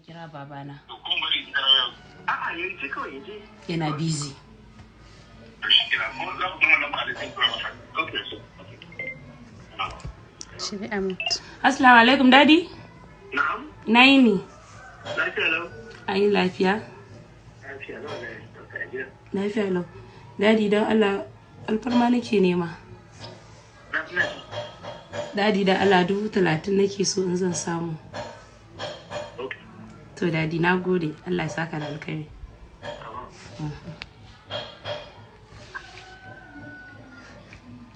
Kira babana. To ko bari in kira yau. A'a, ya je kawai, ya je. Yana busy. To shi kira ko za ku gama lamba da zai tura masa. Okay, so. Shiri Ahmad. Assalamu alaikum, Daddy. Na'am. Na yi ne. Lafiya lau. An yi lafiya? Lafiya lau ne. Barka da gida. Lafiya lau. Daddy, don Allah alfarma nake nema. Lafiya. Daddy, don Allah 30,000 nake so in zan samu. Okay. To Daddy, na gode. Allah ya saka da alkhairi. Tamam.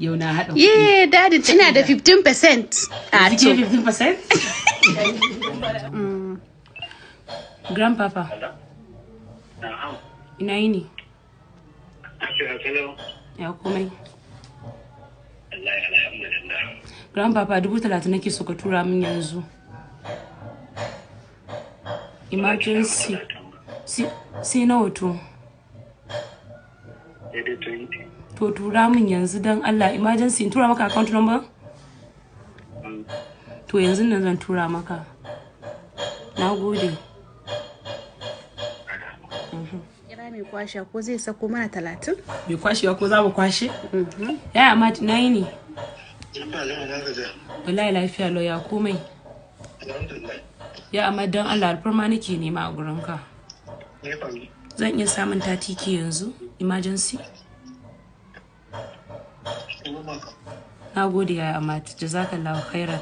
Yau na haɗa kuɗi. Yeah, Daddy, ina da 15%. A Yanzu to. ke 15%? Grandpapa, Na'am. ina yini? Lafiya kalau. Ya komai? Wallahi alhamdulillah. Grandpapa, 30,000 nake so ka tura min yanzu. Emergency. Sai nawa to? Daidai 20. To tura min yanzu don Allah, emergency. In tura maka account number? To yanzu nan zan tura maka. Na gode. Kira mai kwashe ko zai sako mana 30? Bai kwashewa ko za mu kwashe? Yaya amma na yi ne. Lafiya lau, na gajiya. Wallahi lafiya lau, ya komai? Alhamdulillah. Ya amma don Allah alfarma nake nema a gurinka. Me ya faru? Zan iya samun 30K yanzu? Emergency? Turo maka. Na gode, yaya amma, jazakallahu khairan.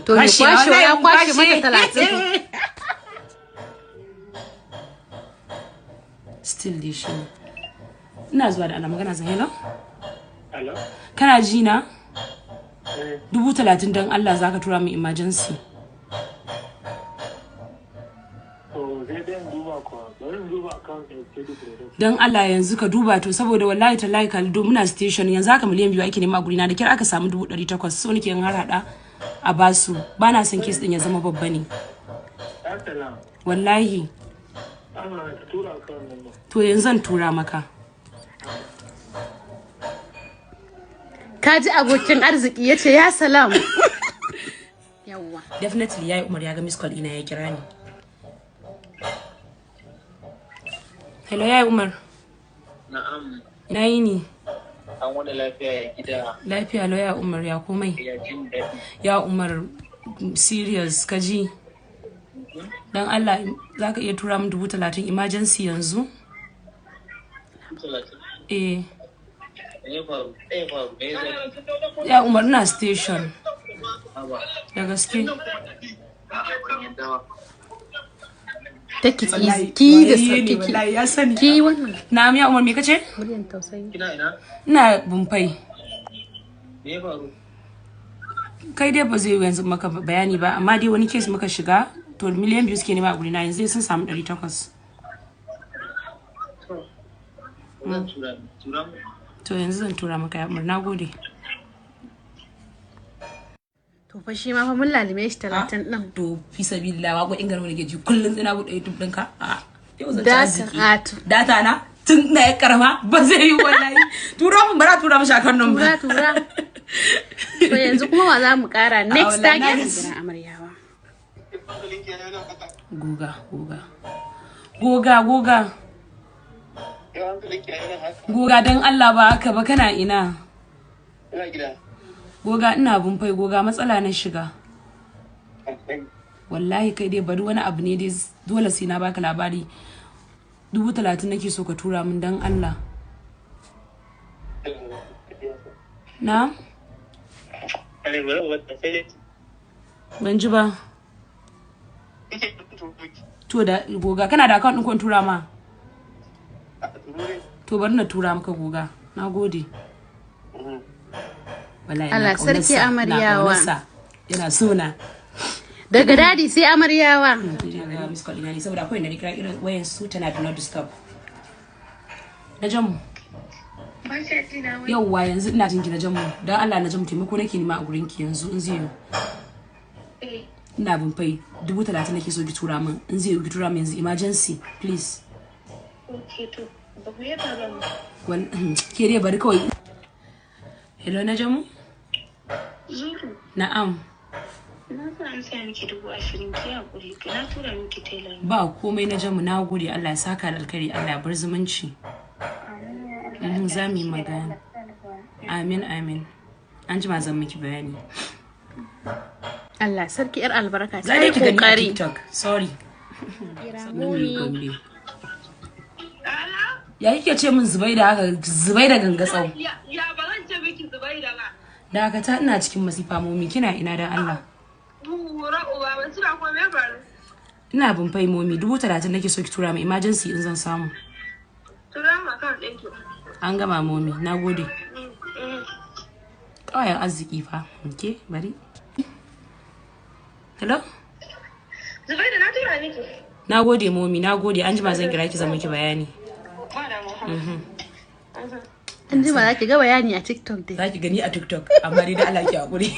To mai kwashewa ya kwashe mata 30. Still dai shi ne. Ina zuwa da Allah, magana zan. Hello? Hello? Kana ji na? Eh. 30,000 don Allah zaka tura min emergency. To sai dai in duba ko. Bari in duba account ɗin Steady Production. Don Allah yanzu ka duba to, saboda wallahi tallahi kaldo muna station yanzu haka, 2 miliyan ake nema a gurina, da kyar aka samu 800,000, so nake in har hada a basu. Ba na son case din ya zama babba ne. Assalam. Wallahi. Ana ka tura account number. To yanzu zan tura maka. Ka ji abokin arziki ya ce ya salam. Yawwa. Definitely yayi Umar ya ga miss call ina ya kira ni. Hello, yayi Umar. Na'am, Na yi ni. an wani lafiya, ya gida? Lafiya lau, ya Umar, ya komai? Ya jin daɗi. Ya Umar, serious ka ji. Don Allah za ka iya tura min 30,000 emergency yanzu? 30. Eh. Me ya faru? Me ya faru? Me ya zafi? Ya Umar, ina station. Haba. Da gaske. A'a, ban yadda ba. Take it easy. Ki da sauki ki. Wallahi ya sani. Ki wannan. Na'am ya Umar, me kace? Muryan tausayi. Kina ina? Ina Bumfai. Me ya faru? Kai dai ba zai yi yanzu maka bayani ba, amma dai wani case muka shiga, to 2 miliyan suke nema a gurina, yanzu dai sun samu 800. To, zan tura, tura mu. To yanzu zan tura maka, ya Umar, nagode. To fa shi ma fa mun lalime shi 30 ɗin. To fi sabilillah, waƙoƙin garba nake ji kullum, ina buɗe YouTube ɗinka. A yau zan ci Data, arziki. a to. Data na tun ina ya karama ba zai yi wallahi. Tura mun, bara tura mishi akan nan. Tura tura. To yanzu kuma wa za mu kara next wallahi na target? gaji. Gidan amaryawa. Goga goga goga goga goga, don Allah ba haka ba, kana ina? Ina gida. Goga, ina Bumfai goga, matsala na shiga wallahi. Kai dai bari, wani abu ne dai dole sai na baka labari. 30,000 nake so ka tura min don Allah. Na ban ji ba. To da goga, kana da account ɗin ko in tura ma? To bari na tura maka goga, na gode. Wallahi ina Allah sarki ƙaunarsa, ina amaryawa. ƙaunarsa. Yana so na. Daga Daddy sai amaryawa. Ga miss call ina ne, saboda akwai inda na kira irin wayan su tana do not disturb. Na jamu. Yauwa, yanzu ina jinki na jamu. Don Allah na jamu, taimako nake nema a gurin ki yanzu in zai yi. Ina Bumfai, 30,000 nake so ki tura min in zai yi, ki tura min yanzu, emergency please. Ok, to, ba ku yaba ba mu. Ke dai bari kawai. Hello, na jamu. Zuru, Na'am. na sa an saya miki 20,000, ki hakuri. Na tura miki tela. Ba komai na jamu, na gode. Allah ya saka da alkhairi, Allah ya bar zumunci. Za mu yi magana. Amin amin. An jima zan miki bayani. Allah sarki, yar albarka. Za Ta dai yi ki gani a kokari. TikTok. Sorry. Mumi. Ya kike ce min Zubaida haka, Zubaida gangatsau? Ya ba zan ce miki Zubaida ba. Dakata, ina cikin masifa momi, kina ina dan Allah? Bura uba, ban tuna ko me faru. Ina Bompai momi, 30,000 nake so ki tura min emergency in zan samu. Tura ma kan ɗinki. An gama momi, nagode. Ƙawayen arziki fa. Okay, bari. Hello? Zubaida, na tura miki. Nagode momi, nagode. An jima zan kira ki, zan miki bayani. Ba damuwa. An jima za ki ga bayani a TikTok dai. Za ki gani a TikTok, amma dai da Allah ki hakuri.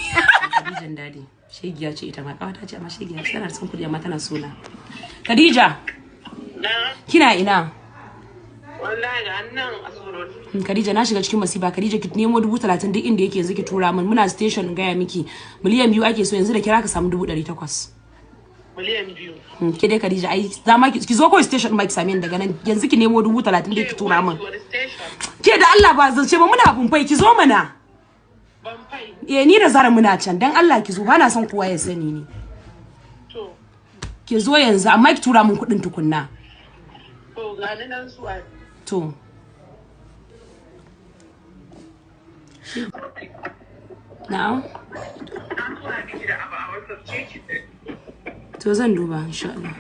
Khadijan dadi. Shegiya ce ita ma, kawata ce amma shegiya ce, tana son kuɗi amma tana sona. Khadija, Na, kina ina? wallahi ga nan a tsoron. Khadija, na shiga cikin masifa. Khadija, ki nemo 30,000 duk inda yake yanzu ki tura min. Muna station in gaya miki, 2 miliyan ake so yanzu, da kira ka samu 800,000. 2 miliyan. Ke dai Khadija, ai za ma ki zo kawai station ma ki same ni daga nan yanzu, ki nemo 30,000 dai ki tura min. Wani station? Ke da Allah ba zance ba, muna Bompai, ki zo mana. Bompai. Eh, ni da Zara muna can. Dan Allah ki zo, ba na son kowa ya sani ni. To, Ki zo yanzu, amma ki tura min kuɗin tukunna. To ga ni nan zuwa. To. Na'am. Na tura miki da abu a WhatsApp ce ki. To, zan duba insha Allah.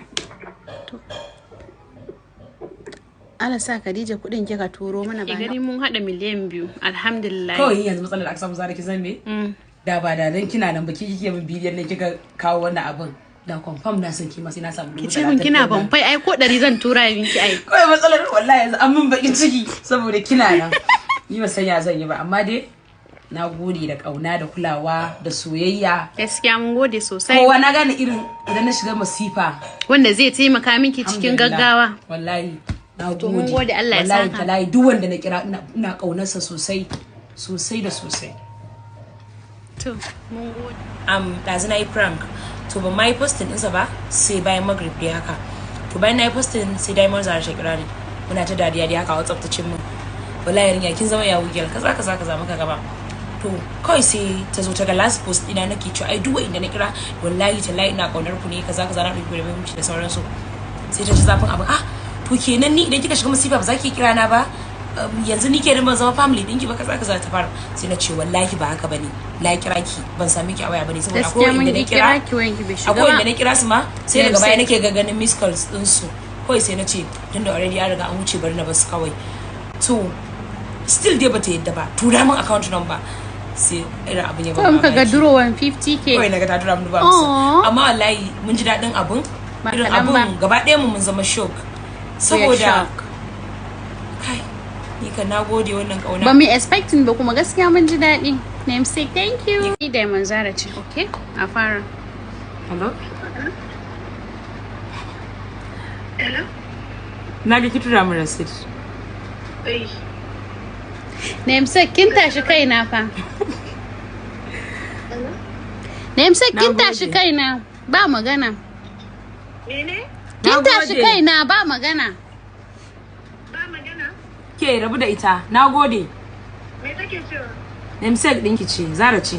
Allah sa Khadija kuɗin kika turo mana ba. Gani mun haɗa 2 miliyan, alhamdulillah. Kawai yanzu matsalar da aka samu, Zara, ki san me? Da ba da dan kina nan ba, ki kike min bidiyon nan kika kawo wannan abin. Da confirm na san ki ma sai na samu Ki ce min 30,000 kina ɗin nan. Bompai ai, ko 100 zan tura miki ai. Kawai matsalar wallahi yanzu an min bakin ciki saboda kina nan. Ni ba san ya zan yi ba, amma dai na gode da kauna da kulawa da soyayya. Gaskiya mun gode sosai. Kowa na gane irin idan na shiga masifa. Wanda zai taimaka miki cikin Alhamdulillah. gaggawa. Wallahi na gode. To, mun gode, Allah ya Wallahi saka. talahi duk wanda na kira ina kaunarsa sosai sosai da sosai. To, mun gode. Ɗazu na yi prank, to ban ma yi posting ɗinsa ba sai bayan magrib dai haka. To bayan na yi posting sai Diamond Zara ta kira ni, muna ta dariya dai haka a WhatsApp, ta ce min, "Wallahi yarinya kin zama yahoo girl," kaza kaza kaza muka gaba. To kawai sai ta zo ta ga last post ina nake cewa ai duk inda na kira wallahi tallahi ina kaunar ku ne, kaza kaza, na ɗauki ku da muhimmanci da sauransu. Sai ta ji zafin abin, "Ah, to kenan ni idan kika shiga masifa ba za ki kira na ba? Yanzu ni kenan ban zama family ɗinki ba," kaza kaza ta fara. Sai na ce wallahi ba haka bane, na kira ki ban sami ki a waya bane, saboda Gaskiya akwai mun inda na ki kira kira ki wayanki bai shiga akwai ba. wanda na kira su ma sai daga baya Namesake. nake ga ganin miss calls din su. Kawai sai na ce tunda already an riga an wuce, bari na basu kawai. To still dai bata yadda ba, tura min account number. Sai irin abin ya ban Kawai muka ga mamaki. durowan 50K. Kawai naga ta tura min 50,000. Aw. Amma wallahi mun ji daɗin abun. Ba Irin kaɗan ba. abun gaba ɗaya mu mun zama shock saboda shocked. Kai, ni kan na gode wannan kauna. Ba mu expecting ba, kuma gaskiya mun ji daɗi. Namesake, thank you. Ni Diamond Zara ce, okay? A fara. Hello? Hello? Na ga ki tura min receipt. Ai. Namesake, kin tashi kaina fa. Namesake, kin Na tashi gode. kaina. Ba magana. Mene? Kin Na tashi gode. kaina, ba magana. Ba magana? Ke rabu da ita, na gode. Me take cewa? Namesake ɗinki ce, Zara ce.